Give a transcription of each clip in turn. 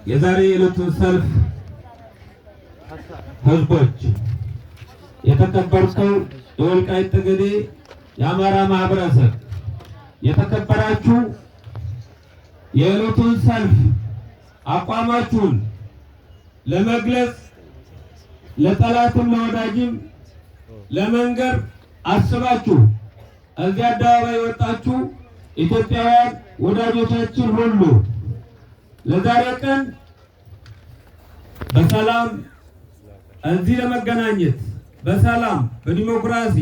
የዛሬ የዕለቱን ሰልፍ ህዝቦች፣ የተከበርከው የወልቃይት ጠገዴ የአማራ ማህበረሰብ፣ የተከበራችሁ የዕለቱን ሰልፍ አቋማችሁን ለመግለጽ ለጠላትም ለወዳጅም ለመንገር አስባችሁ እዚህ አደባባይ የወጣችሁ ኢትዮጵያውያን ወዳጆቻችን ሁሉ፣ ለዛሬ ቀን በሰላም እዚህ ለመገናኘት፣ በሰላም በዲሞክራሲ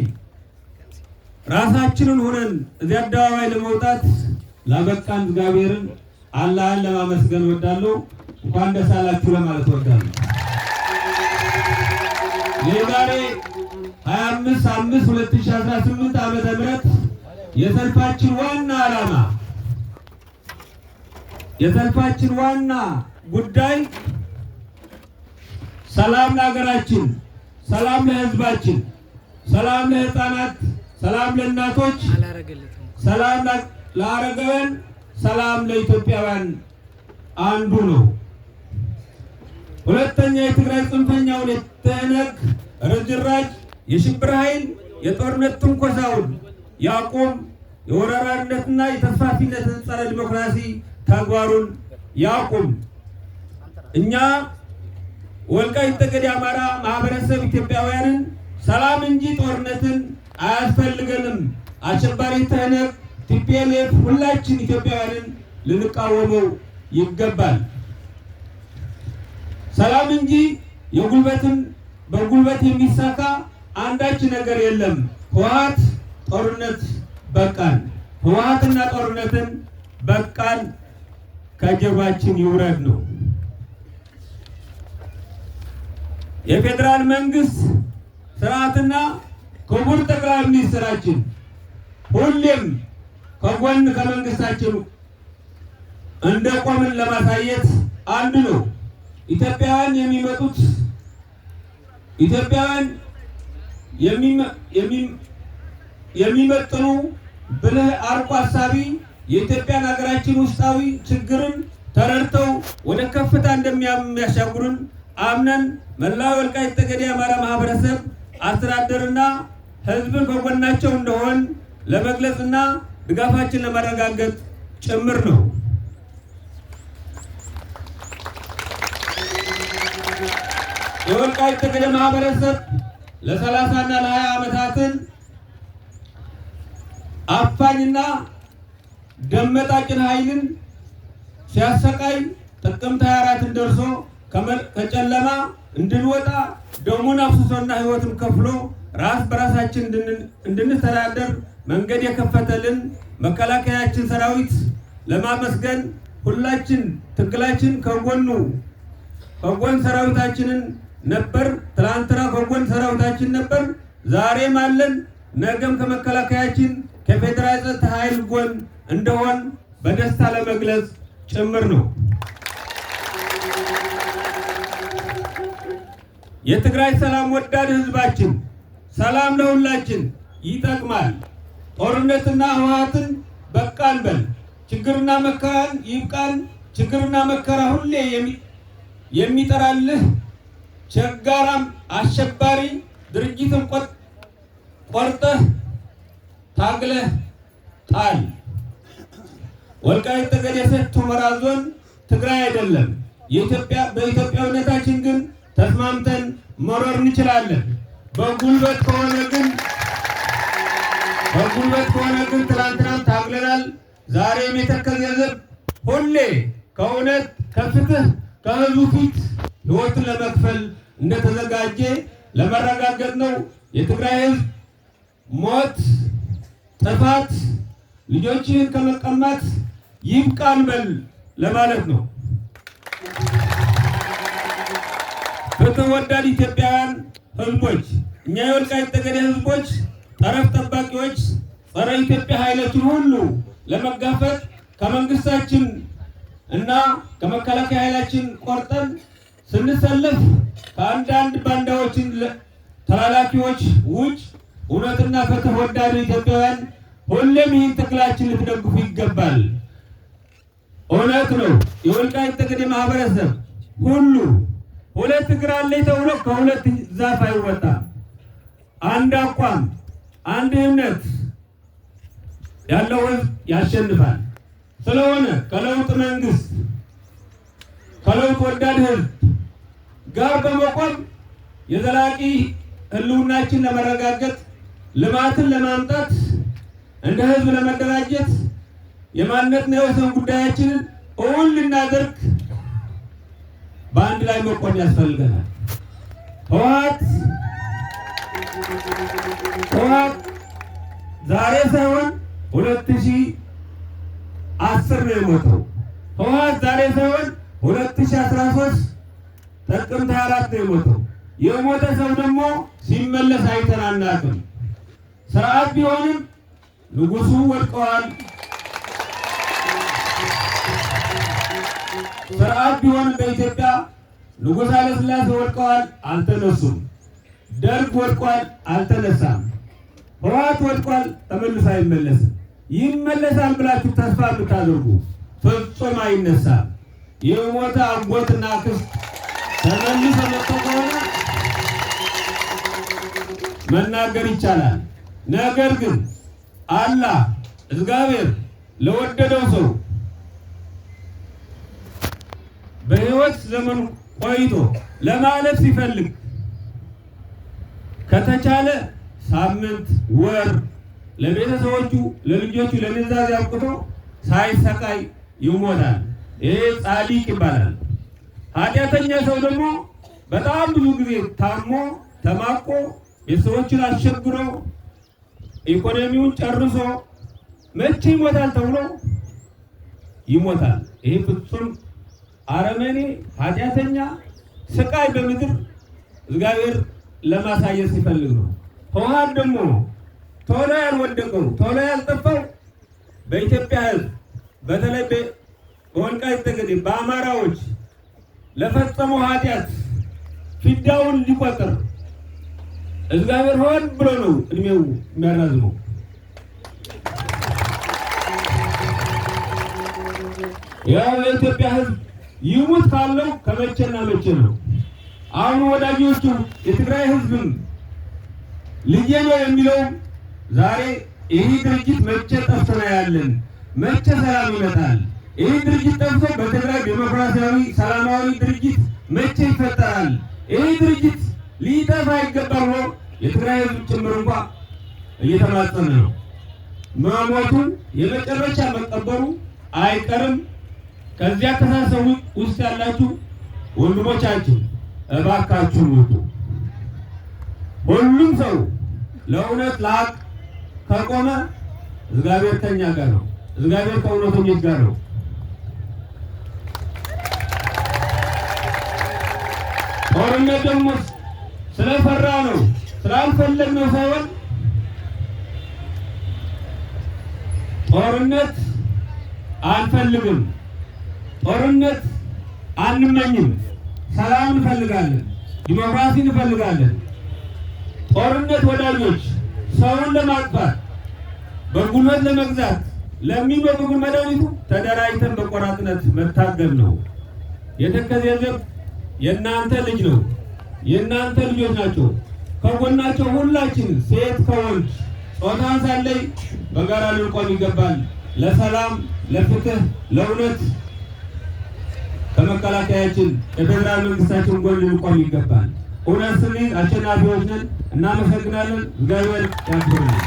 ራሳችንን ሆነን እዚህ አደባባይ ለመውጣት ላበቃን እግዚአብሔርን አላህን ለማመስገን እወዳለሁ። እንኳን ደስ አላችሁ ለማለት እወዳለሁ። የዛሬ 25/5/2018 ዓመተ ምህረት የሰልፋችን ዋና ዓላማ፣ የሰልፋችን ዋና ጉዳይ ሰላም ለሀገራችን፣ ሰላም ለሕዝባችን፣ ሰላም ለሕፃናት፣ ሰላም ለእናቶች፣ ሰላም ለአረጋውያን፣ ሰላም ለኢትዮጵያውያን አንዱ ነው። ሁለተኛ፣ የትግራይ ጽንፈኛውን የትህነግ ርዝራዥ የሽብር ኃይል የጦርነት ትንኮሳውን ያቁም፣ የወራሪነትና የተስፋፊነትን ጸረ ዲሞክራሲ ተግባሩን ያቁም። እኛ ወልቃይት ጠገዴ የአማራ ማህበረሰብ ኢትዮጵያውያንን ሰላም እንጂ ጦርነትን አያስፈልገንም። አሸባሪ ትህነግ TPLF ሁላችን ኢትዮጵያውያንን ልንቃወመው ይገባል። ሰላም እንጂ የጉልበትን በጉልበት የሚሳካ አንዳች ነገር የለም። ህወሓት ጦርነት በቃን። ህወሓትና ጦርነትን በቃን፣ ከጀርባችን ይውረድ ነው። የፌዴራል መንግስት ስርዓትና ክቡር ጠቅላይ ሚኒስትራችን ሁሌም ከጎን ከመንግስታችን እንደቆምን ለማሳየት አንዱ ነው። ኢትዮጵያውያን የሚመጡት ኢትዮጵያውያን የሚመጥኑ ብልህ አርቆ አሳቢ የኢትዮጵያን ሀገራችን ውስጣዊ ችግርን ተረድተው ወደ ከፍታ እንደሚያሻግሩን አምነን መላው ወልቃይት ጠገዴ የአማራ ማህበረሰብ አስተዳደርና ህዝብን ከጎናቸው እንደሆን ለመግለጽና ድጋፋችን ለማረጋገጥ ጭምር ነው። የወልቃይት ጠገዴ ማህበረሰብ ለ30ና ለ20 ዓመታትን አፋኝና ደመጣጭን ኃይልን ሲያሰቃይ ጥቅምት 24ን ደርሶ ከጨለማ እንድንወጣ ደሙን አፍስሶና ህይወትን ከፍሎ ራስ በራሳችን እንድንተዳደር መንገድ የከፈተልን መከላከያችን ሰራዊት ለማመስገን ሁላችን ትግላችን ከጎን ሰራዊታችንን ነበር። ትላንትና ከጎን ሰራዊታችን ነበር፣ ዛሬም አለን። ነገም ከመከላከያችን ከፌዴራል ጸጥታ ኃይል ጎን እንደሆን በደስታ ለመግለጽ ጭምር ነው። የትግራይ ሰላም ወዳድ ህዝባችን ሰላም ለሁላችን ይጠቅማል። ጦርነትና ህወሓትን በቃን በል። ችግርና መከራን ይብቃን። ችግርና መከራ ሁሌ የሚጠራልህ ቸጋራም አሸባሪ ድርጅትን ቆርጠህ ታግለህ ጣል። ወልቃይት ጠገዴ ሰቲት ሁመራ ዞን ትግራይ አይደለም። የኢትዮጵያ በኢትዮጵያዊነታችን ግን ተስማምተን መኖር እንችላለን። በጉልበት ከሆነ ግን ትላንትናም ታግለናል። ዛሬም የተከዜ ዘብ ሁሌ ከእውነት ከፍትህ ከህዝቡ ፊት ህይወቱን ለመክፈል እንደተዘጋጀ ለመረጋገጥ ነው። የትግራይ ህዝብ ሞት፣ ጥፋት፣ ልጆችህን ከመቀማት ይብቃን በል ለማለት ነው። ፍትህ ወዳድ ኢትዮጵያውያን ህዝቦች፣ እኛ የወልቃይት ጠገዴ ህዝቦች ጠረፍ ጠባቂዎች ጸረ ኢትዮጵያ ኃይሎችን ሁሉ ለመጋፈጥ ከመንግስታችን እና ከመከላከያ ኃይላችን ቆርጠን ስንሰለፍ ከአንዳንድ ባንዳዎችን ተላላኪዎች ውጭ እውነትና ፍትህ ወዳድ ኢትዮጵያውያን ሁሌም ይህን ትግላችን ልትደግፉ ይገባል። እውነት ነው። የወልቃይት ጠገዴ ማህበረሰብ ሁሉ ሁለት እግር አለኝ ተብሎ ከሁለት ዛፍ አይወጣም። አንድ አቋም፣ አንድ እምነት ያለው ህዝብ ያሸንፋል። ስለሆነ ከለውጥ መንግስት ከለውጥ ወዳድ ህዝብ ጋር በመቆም የዘላቂ ህልውናችን ለመረጋገጥ፣ ልማትን ለማምጣት፣ እንደ ህዝብ ለመደራጀት፣ የማንነትና የወሰን ጉዳያችንን እውን ልናደርግ በአንድ ላይ መቆም ያስፈልገናል። ህወሓት ዛሬ ሳይሆን 2010 ነው የሞተው። ህወሓት ዛሬ ሳይሆን 2013 ጥቅምት 24 ነው የሞተው። የሞተ ሰው ደግሞ ሲመለስ አይተን አናውቅም። ስርዓት ቢሆንም ንጉሱ ወድቀዋል። ስርዓት ቢሆንም በኢትዮጵያ ንጉሥ ኃይለሥላሴ ወድቀዋል፣ አልተነሱም። ደርግ ወድቋል፣ አልተነሳም። ህወሓት ወድቋል፣ ተመልሶ አይመለስም። ይመለሳል ብላችሁ ተስፋ የምታደርጉ ፍጹም አይነሳም። የሞተ አጎትና አክስት ተመልሶ መጥቶ ከሆነ መናገር ይቻላል። ነገር ግን አላህ እግዚአብሔር ለወደደው ሰው በሕይወት ዘመኑ ቆይቶ ለማለፍ ሲፈልግ ከተቻለ ሳምንት፣ ወር ለቤተሰቦቹ፣ ለልጆቹ ለኑዛዜ አብቅቶ ሳይሰቃይ ይሞታል። ይሄ ጻድቅ ይባላል። ኃጢአተኛ ሰው ደግሞ በጣም ብዙ ጊዜ ታሞ ተማቆ ቤተሰቦችን አስቸግሮ ኢኮኖሚውን ጨርሶ መቼ ይሞታል ተብሎ ይሞታል። ይሄ ፍጹም አረመኔ ኃጢአተኛ ስቃይ በምድር እግዚአብሔር ለማሳየት ሲፈልግ ነው። ህወሓት ደግሞ ቶሎ ያልወደቀው ቶሎ ያልጠፋው በኢትዮጵያ ሕዝብ በተለይ በወልቃይት ጠገዴ በአማራዎች ለፈጸመው ኃጢአት ፊዳውን ሊቆጥር እግዚአብሔር ሆን ብሎ ነው እድሜው የሚያራዝመው። ያው የኢትዮጵያ ሕዝብ ይሙት ካለው ከመቼና መቼ ነው? አሁን ወዳጆቹ የትግራይ ሕዝብም ልጄ ነው የሚለው ዛሬ ይህ ድርጅት መቼ ጠፍቶ ነው ያለን? መቼ ሰላም ይመጣል? ይህ ድርጅት ጠፍቶ በትግራይ ዴሞክራሲያዊ ሰላማዊ ድርጅት መቼ ይፈጠራል? ይህ ድርጅት ሊጠፋ ይገባል ብሎ የትግራይ ሕዝብ ጭምር እንኳ እየተማጸነ ነው። መሞቱ የመጨረሻ መቀበሩ አይቀርም። ከዚያ ተሳሰቡ ውስጥ ያላችሁ ወንድሞቻችን እባካችሁ ውጡ። ሁሉም ሰው ለእውነት ለሀቅ ከቆመ እግዚአብሔር ከኛ ጋር ነው። እግዚአብሔር ከእውነተኞች ጋር ነው። ጦርነት ደግሞ ስለፈራ ነው ስላልፈለግ ነው ሳይሆን ጦርነት አንፈልግም፣ ጦርነት አንመኝም። ሰላም እንፈልጋለን፣ ዲሞክራሲ እንፈልጋለን። ጦርነት ወዳጆች ሰውን ለማጥፋት በጉልበት ለመግዛት ለሚወጉን መድኃኒቱ ተደራጅተን በቆራጥነት መታገል ነው። የተከዜ ዘብ የእናንተ ልጅ ነው፣ የእናንተ ልጆች ናቸው። ከጎናቸው ሁላችን ሴት ከወንድ ጾታን ሳንለይ በጋራ ልንቆም ይገባል። ለሰላም፣ ለፍትህ፣ ለእውነት ከመከላከያችን ከፌዴራል መንግስታችን ጎን ልንቆም ይገባል። እውነት ስንይዝ አሸናፊዎች ነን። እናመሰግናለን። እግዚአብሔር ያክብርልን።